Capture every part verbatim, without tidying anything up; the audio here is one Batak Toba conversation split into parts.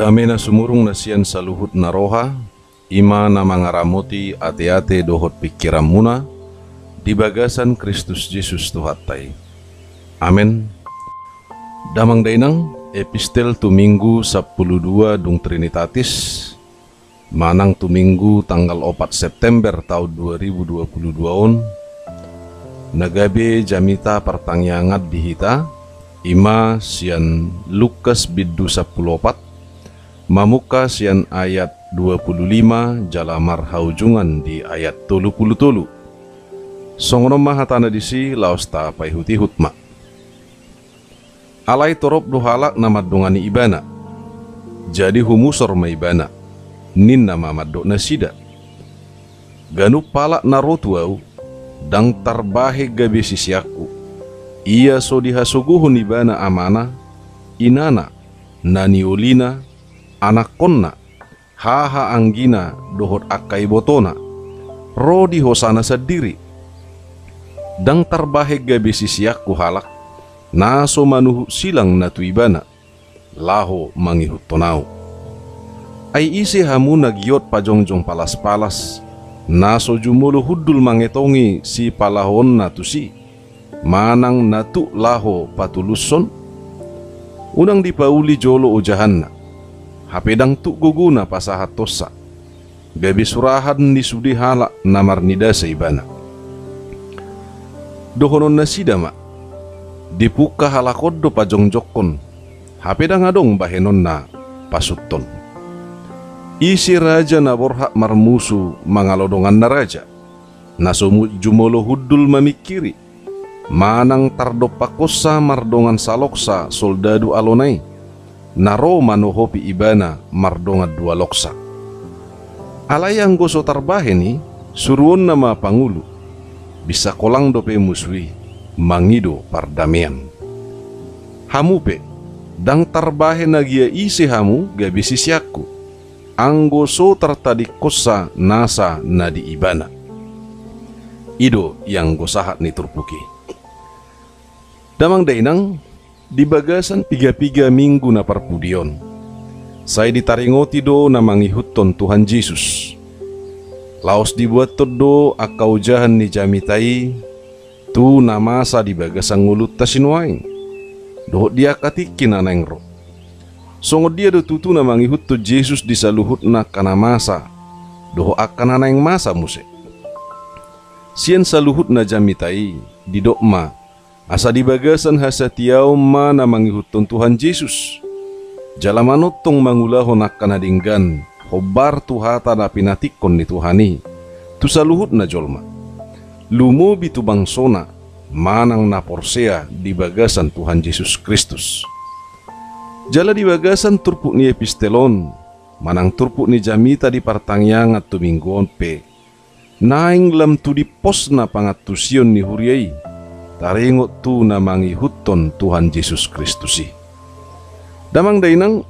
Amen. Na sumurung na sian saluhut na roha, i ma na mangaramoti ateate dohot pingkiranmuna di bagasan Kristus Jesus Tuhanta i. Amen. Damang dainang, epistel tu Minggu sampulu dua dung Trinitatis, manang tu Minggu tanggal opat September taon dua ribu dua pulu dua on, na gabe jamita partangiangan di hita, i ma sian Lukas bindu sampulu opat, mamungka sian ayat dua pulu lima jala marhaujungan di ayat tolu pulu tolu. Songon on ma hatana disi, laos tapaihut-ihut ma. Alai torop do halak na mandongani ibana. Jadi humusor ma ibana, ninna ma mandok nasida: Ganup halak na ro tu ahu, ndang tarbahen gabe siseanku, ia so dihasogohon ibana amana, inana, na niolina, anakkonna, hahaanggina dohot angka ibotona, ro di hosana sandiri. Ndang tarbahen gabe siseanku halak na so manuhuk silang na tu ibana, laho mangihuthon ahu. Ai ise hamu na giot pajongjong palas-palas, na so jumolo hundul mangetongi sipalahoonna tusi, manang na tuk laho patulushon? Unang dipauli jolo ojahanna, hape ndang tuk gogona pasahathonsa, gabe surahan ni sude halak na marnidasa ibana. Dohonon nasida ma: Dipungka halak on do pajongjongkon, hape ndang adong bahenonna pasuthon. Ise raja na borhat marmusu mangalo donganna raja, na so mu-, jumolo hundul mamingkiri, manang tardompakhonsa mardongan saloksa soldadu alona i, na ro manohopi ibana mardongan dua loksa? Alai anggo so tarbahen i, suruonna ma pangulu, binsak holang dope musu i, mangido pardamean. Hamu pe, ndang tarbahen agia ise hamu gabe siseanku, anggo so tartadingkonsa nasa na di ibana. I do ianggo sahat ni turpuk i. Damang dainang, di bagasan piga-piga minggu na parpudi on, sai ditaringoti do na mangihuthon Tuhan Jesus. Laos dibuathon do angka ojahan ni jamita i tu na masa di bagasan ngolunta sinuaeng, dohot di angka tingki na naeng ro. Songon dia do tutu na mangihuthon Jesus di saluhutna angka na masa dohot angka na naeng masa muse? Sian saluhutna jamita i, didok ma, asa di bagasan hasatiaon ma na mangihuthon Tuhan Jesus, jala manongtong mangulahon angka na denggan, hombar tu hata na pinatingkon ni Tuhan i tu saluhutna jolma, lumobi tu bangsona, manang na porsea di bagasan Tuhan Jesus Kristus. Jala di bagasan turpuk ni epistel on, manang turpuk ni jamita di partangiangan tu minggu on pe, naeng lam tu dimposna pangantusion ni huria i, taringot tu na mangihuthon Tuhan Jesus Kristus i. Damang dainang,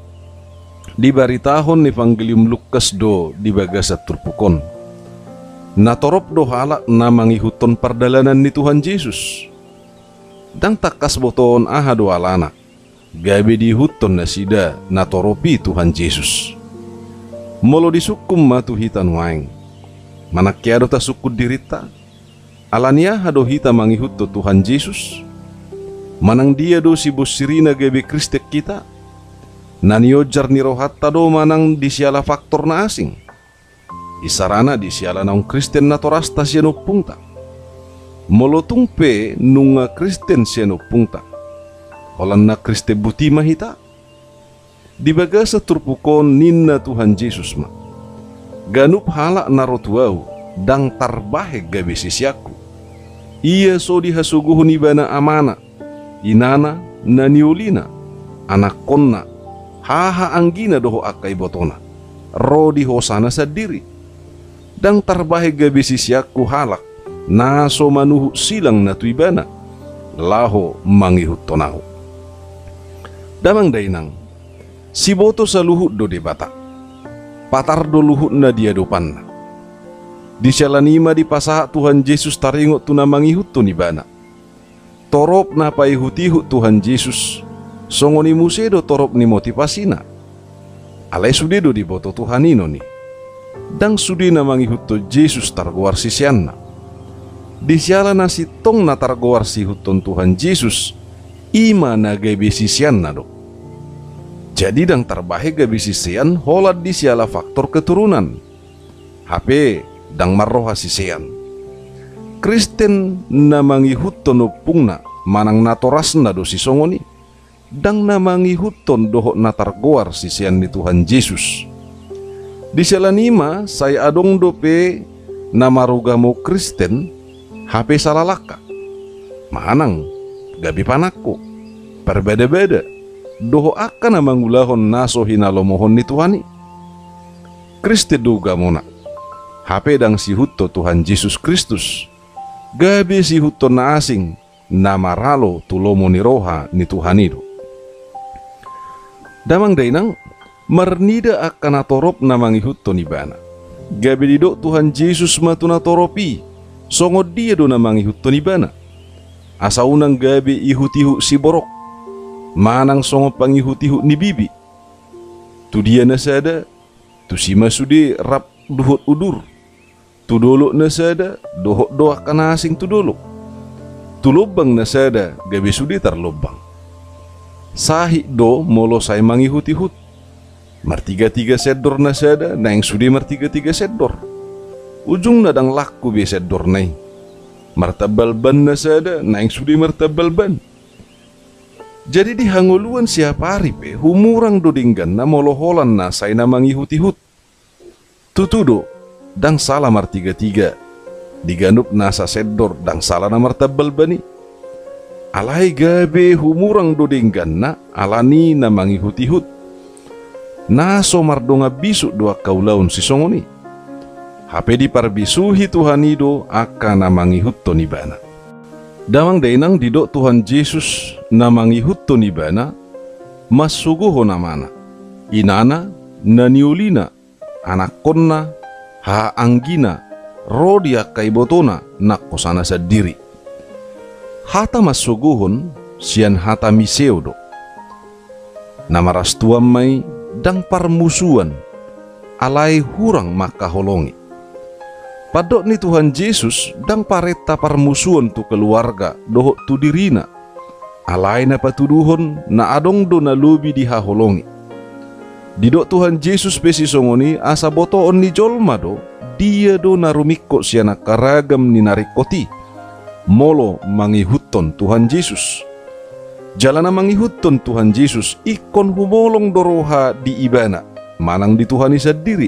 dibaritahon ni Evangelium Lukas do di bagasan turpuk on, na torop do halak na mangihuthon pardalanan ni Tuhan Jesus. Ndang tangkas botoon aha do alana gabe diihuthon nasida na torop i Tuhan Jesus. Molo disungkun ma tu hita nuaeng, manang hea do tasungkun dirinta, ala ni aha do hita mangihuthon Tuhan Jesus? Manang dia do sibonsirina gabe Kristen hita? Na nionjar ni rohanta do manang di siala faktor na asing? Isarana di siala naung Kristen natorasta sian ompungta. Molo tung pe nunga Kristen sian ompungta, holan na Kristen buti ma hita? Di bagasan turpuk on ninna Tuhan Jesus ma: Ganup halak na ro tu ahu, ndang tarbahen gabe siseanku, ia so dihasogohon ibana amana, inana, na niolina, anakkonna, hahaanggina dohot angka ibotona, ro di hosana sandiri. Ndang tarbahen gabe siseanku halak na so manuhuk silang na tu ibana, laho mangihuthon ahu. Damang dainang, siboto saluhut do Debata. Patar do luhutna di adopanna. Di siala ni i ma dipasahat Tuhan Jesus taringot tu na mangihuthon ibana. Torop na paihut-ihut Tuhan Jesus, songon i muse do torop ni motivasina. Alai sude do diboto Tuhan i non i. Ndang sude na mangihuthon Jesus targoar siseanna. Di siala na sintong na targoar siihuthon Tuhan Jesus, i ma na gabe siseanna do. Jadi ndang tarbahen gabe sisean holan di siala faktor keturunan. Hape ndang marroha sisean. Kristen na mangihuthon ompungna manang natorasna do sisongon i. Ndang na mangihuthon dohot na targoar sisean ni Tuhan Jesus. Di siala ni i ma sai adong dope na marugamo Kristen, hape sala langka. Manang, gabe panangko, parbadabada, dohot angka na mangulahon na so hinalomohon ni Tuhan i. Kristen do ugamona, hape ndang siihuthon Tuhan Jesus Kristus. Gabe siihuthon na asing, na maralo tu lomo ni roha ni Tuhan i do. Damang dainang, marnida angka natorop na mangihuthon ibana. Gabe didok Tuhan Jesus ma tu natorop i, songon dia do na mangihuthon ibana. Asa unang gabe ihutihut siborok, manang songon pangihutihut ni bibi. Tu dia na sada, tusi ma sude rap dohot udur. Tu dolok na sada, dohot do angka na asing tu dolok. Tu lombang na sada, gabe sude tarlombang. Sahit do molo sai mangihutihut. Martigatiga sendor na sada, naeng sude martigatiga sendor. Ujungna ndang laku be sendorna i. Martambal ban na sada, naeng sude martambal ban. Jadi di hangoluan siapari pe, humurang do dengganna molo holan na sai na mangihutihut. Tutu do, ndang sala martigatiga. Di ganup nasa sendor ndang sala na martambal ban i. Alai gabe humurang do dengganna ala ni na mangihutihut. Na so mardongan bisuk do angka ulaon sisongon i. Hape diparbisuhi Tuhan i do angka na mangihuthon ibana. Damang dainang, didok Tuhan Jesus na mangihuthon ibana, mansogohon amana, inana, na niolina, anakkonna, haha anggina, ro di angka ibotona, nang hosana sandiri. Hata mansogohon sian hata miseo do. Na marastuan ma i, ndang parmusuan, alai hurang mangkaholongi. Pandok ni Tuhan Jesus ndang parenta parmusuon tu keluarga dohot tu dirina. Alai na patuduhon na adong do na lobi dihaholongi. Didok Tuhan Jesus pe sisongon i asa botoon ni jolma do, dia do na rumingkot sian angka ragam ni na ringkot i, molo mangihuthon Tuhan Jesus. Jala na mangihuthon Tuhan Jesus ingkon humolong do roha di ibana, manang di Tuhan i sandiri,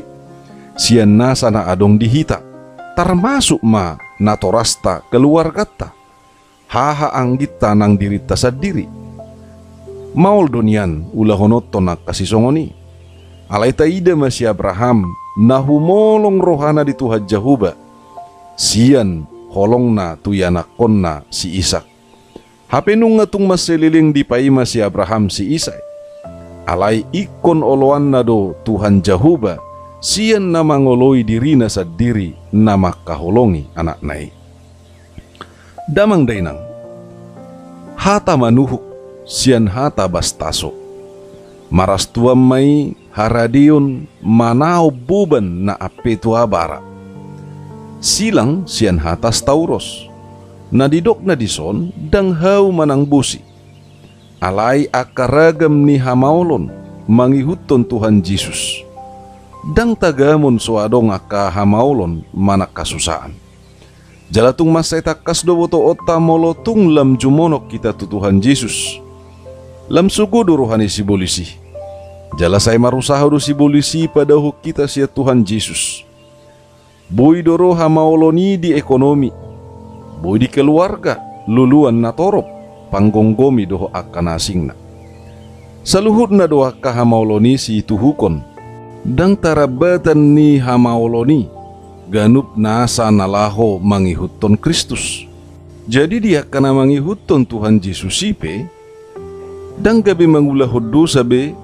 sian nasa na adong di hita, tarmasuk ma natorasta, keluarganta, haha angginta nang dirinta sandiri. Maol do nian ulahononhon angka sisongon i. Alai taida ma si Abraham, na humolong rohana di Tuhan Jahowa, sian holongna tu ianakkonna si Isak. Hape nunga tung manseleleng dipaima si Abraham si Isak. Alai ingkon oloanna do Tuhan Jahowa, sian na mangoloi dirina sandiri na mangkaholongi anakna i. Damang dainang, hata manuhuk sian hata bastaso. Marastuan ma i haradeon manaon boban na ampe tu abara. Silang sian hata stauros. Na didokna dison ndang hau manang bosi. Alai angka ragam ni hamaolon mangihuthon Tuhan Jesus. Ndang tagamon so adong angka hamaolon manang hasusaan. Jala tung mansai tangkas do botoonta molo tung lam jumonok hita tu Tuhan Jesus. Lam sogo do roha ni sibolis i. Jala sai marusaha do sibolis i padahon hita sian Tuhan Jesus. Boi do ro hamaolon i di ekonomi, boi di keluarga, luluan natorop, panggomgomi dohot angka na asingna. Saluhutna do angka hamaolon i situhukon. Ndang tarambatan ni hamaolon i ganup nasa na laho mangihuthon Kristus. Jadi di angka na mangihuthon Tuhan Jesus i pe, ndang gabe mangulahon dosa be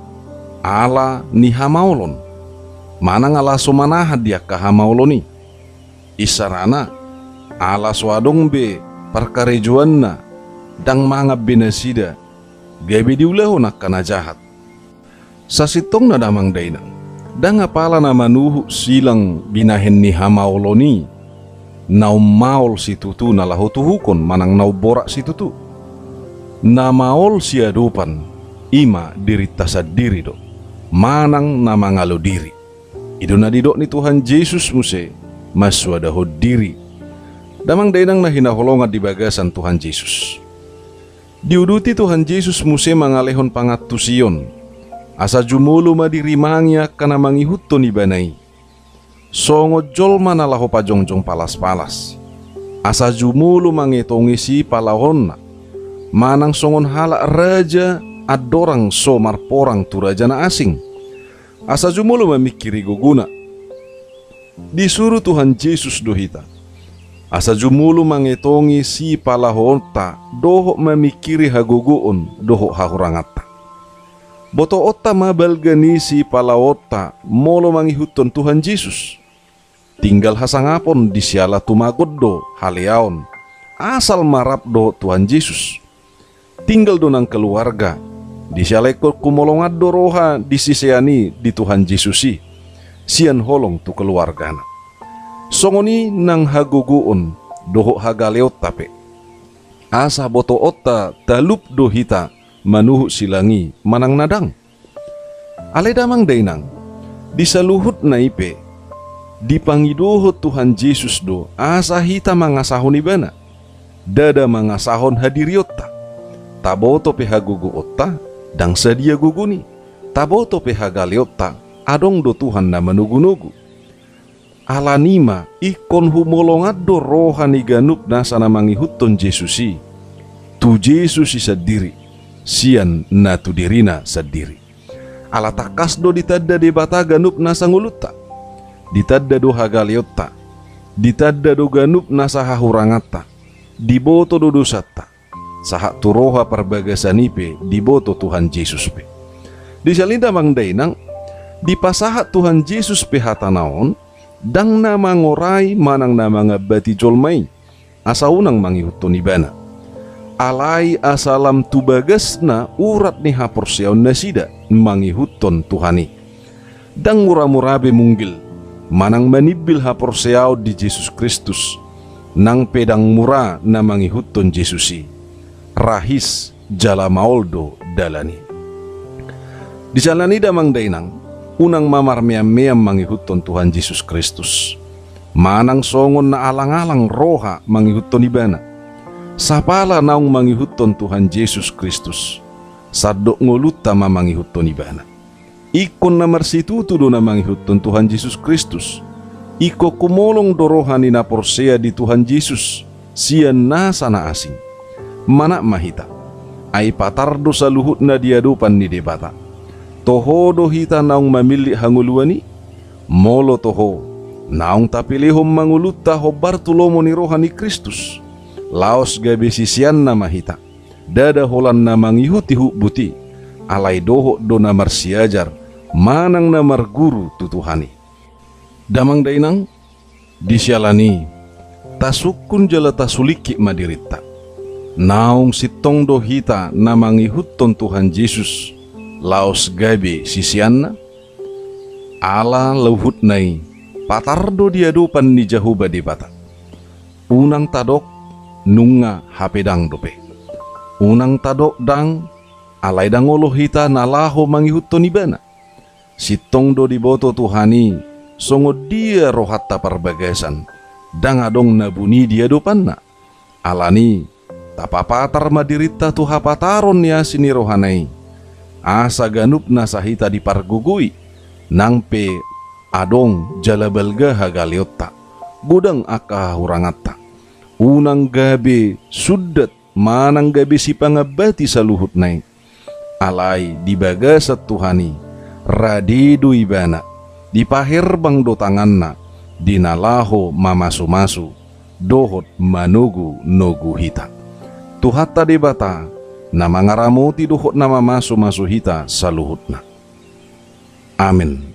ala ni hamaolon, manang ala so manahan di angka hamaolon i. Isarana, ala so adong be parkarejoanna, ndang mangan be nasida, gabe diulahon angka na jahat. Sasintongna damang dainang, Ndang apala na manuhuk silang binahen ni hamaolon i, na ummaol situtu na laho tuhukon manang na umborat situtu. Na maol siadopan, i ma dirinta sandiri do, manang na mangalo diri. I do na didok ni Tuhan Jesus muse, mansoadahon diri. Damang dainang na hinaholongan di bagasan Tuhan Jesus. Diuduti Tuhan Jesus muse mangalehon pangantusion, asa jumolo ma dirimangi angka na mangihuthon ibana i. Songon jolma na laho pajongjong palas-palas, asa jumolo mangetongi sipalaonna, manang songon halak raja andorang so marporang tu raja na asing, asa jumolo mamingkiri gogona. Disuru Tuhan Jesus do hita, asa jumolo mangetongi sipalaonta dohot mamingkiri hagogoon dohot hahuranganta. Botoonta ma balga ni sipalaonta molo mangihuthon Tuhan Jesus. Tinggal hasangapon di siala tumagon do haleaon, asal ma rap dohot Tuhan Jesus. Tinggal do nang keluarga, di siala ingkon humolongan do roha di sisean i di Tuhan Jesus i, sian holong tu keluargana. Songon i nang hagogoon dohot hagaleonta pe. Asa botoonta talup do hita manuhuk silang i manang na ndang. Alai damang dainang, di saluhutna i pe, dipangidohon Tuhan Jesus do asa hita mangasahon ibana. Ndada mangasahon hadirionta. Taboto pe hagogoonta, ndang sadia gogon i. Taboto pe hagaleonta, adong do Tuhan na manogunogu. Alani ma, ingkon humolongan do roha ni ganup nasa na mangihuthon Jesus i tu Jesus i sandiri, sian na tu dirina sandiri. Ala tangkas do ditanda Debata ganup nasa ngolunta. Ditanda do hagaleonta. Ditanda do ganup nasa hahuranganta. Diboto do dosanta. Sahat tu roha parbagasan i pe diboto Tuhan Jesus pe. Di siala ni i damang dainang, dipasahat Tuhan Jesus pe hatana on, ndang na mangorai manang na mangambati jolma i, asa unang mangihuthon ibana. Alai asa lam tu bagasna urat ni haporseaon nasida mangihuthon Tuhan i. Ndang mura-mura be munggil, manang manimbil haporseaon di Jesus Kristus, nang pe ndang mura na mangihuthon Jesus i. Rahis jala maol do dalan i. Di siala ni i damang dainang, unang ma marmeam-meam mangihuthon Tuhan Jesus Kristus. Manang songon na alang-alang roha mangihuthon ibana. Sapala naung mangihuthon Tuhan Jesus Kristus, sandok ngolunta ma mangihuthon ibana. Ingkon na marsitutu do na mangihuthon Tuhan Jesus Kristus. Ingkon humolong do roha ni na porsea di Tuhan Jesus sian nasa na asing. Manat ma hita. Ai patar do saluhutna di adopan ni Debata. Toho do hita naung mamillit hangoluan i? Molo toho, naung tapelehon ma ngolunta hombar tu lomo ni roha ni Kristus. Laos gabe siseanna ma hita. Ndada holan na mangihut-ihut buti, alai dohot do na marsiajar, manang na marguru tu Tuhan i. Damang dainang, di siala ni i, tasungkun jala tasulingkit ma dirinta. Naung sintong do hita na mangihuthon Tuhan Jesus, laos gabe siseanna? Ala luhutna i, patar do di adopan ni Jahowa Debata. Unang tadok, nunga hape ndang dope. Unang tadok ndang, alai ndang olo hita na laho mangihuthon ibana. Sintong do diboto Tuhan i, songon dia rohanta parbagasan, ndang adong na buni di adopanna. Alani, tapapatar ma dirinta tu hapataron ni asi ni rohana i. Asa ganup nasa hita dipargogoi, nang pe adong jala balga hagaleonta, godang angka hahuranganta. Unang gabe sundat manang gabe sipangambati saluhutna i. Alai di bagasan Tuhan i, rade do ibana, dipaherbang do tanganna, di na laho mamasumasu, dohot manogunogu hita. Tuhanta Debata, na mangaramoti dohot na mamasumasu hita saluhutna. Amen.